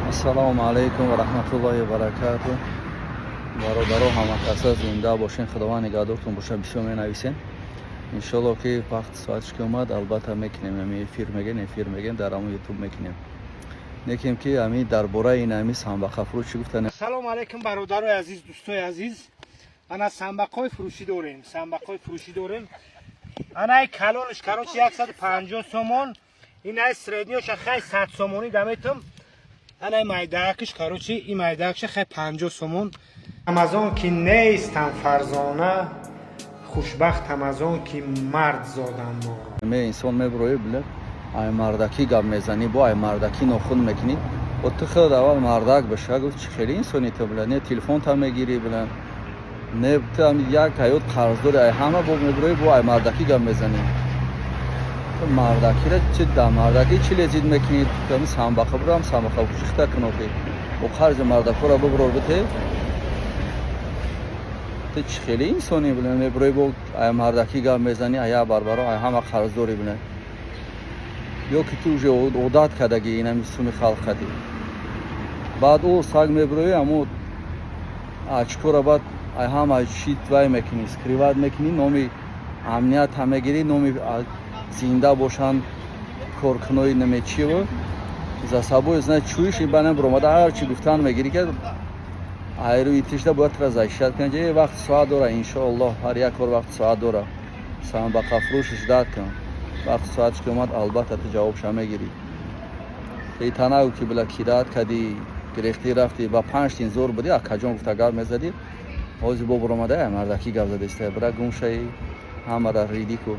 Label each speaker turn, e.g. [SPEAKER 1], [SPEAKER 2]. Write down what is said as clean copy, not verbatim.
[SPEAKER 1] Ассалому алайкум ва раҳматуллоҳи ва баракату. Бародаро, ҳамакаса зинда бошен, Худованд нигаҳдортон боша. Бисёр менависен. Иншолло, ки вақт соатш ки омад, албатта мекунем. Ами эфир меген, эфир меген, дар ҳамон Ютуб мекунем. Некем ки ами дар бораи ин ами самбақафурӯш чӣ гуфтан?
[SPEAKER 2] Ассалому алайкум, бародарои азиз, дӯстои азиз. Ана самбақҳои фурӯшӣ дорем, самбақҳои фурӯшӣ дорем. Анаи калонш, короче, 150 сомон, инаи средний оша хай 100 сомонӣ даметам. Анаи майдаакш, короче, и майдаакша хай 50 сомон. Амазон ки нестам фарзона, хушбахтам аз он ки мард зодам моро.
[SPEAKER 1] Ме инсон меброи, била, ай мардакӣ гап мезанӣ, бо ай мардакӣ нохун мекунӣ. Бо ту худ аввал мардак боша. Гуфт, чӣ хеле инсони ту, била, не телефонта мегирӣ, била, не ту як ҳаёт қарздори ай ҳама, бо меброи, бо ай мардакӣ гап мезанӣ. Мардакира чи да мардакӣ чӣ лезид мекунӣ? Ами самбақа бурам, самбақа фурӯшихта кун охи. Бо қарзи мардакора биброр бите. Ту чӣ хеле инсони, била, меброи, бо ай мардакӣ гап мезанӣ, ая барбаро ай ҳама қарздорӣ, била. Ё ки ту уже одат кардагӣ инами суми халқ кардӣ. Баъд ӯ саг меброи, амо очко ра баъд ай ҳама чӣ вай мекунӣ, скрывать мекунӣ, номи амният ҳам мегирӣ, номи зинда бошанд коркунои намечиву за собой знать чуиш ибанам биромада, ҳар чӣ гуфтан мегирӣ, ки айрӯи тишта бояд тура защищать кунад. Е вақт соат дора, иншоаллоҳ, ҳар як кор вақт соат дора. Самбақафурӯшиш дад кун, вақт соатш ки омад, албатта, ту ҷавобша мегирӣ. Танагу ки, била, кидать кардӣ, гирехтӣ, рафтӣ, ба панҷ тин зор будӣ, акаҷон гуфта гап мезадӣ. Ҳозир бо биромада, мардакӣ гап задаиста. Бира, гум шаи, ҳамара ридӣ ку.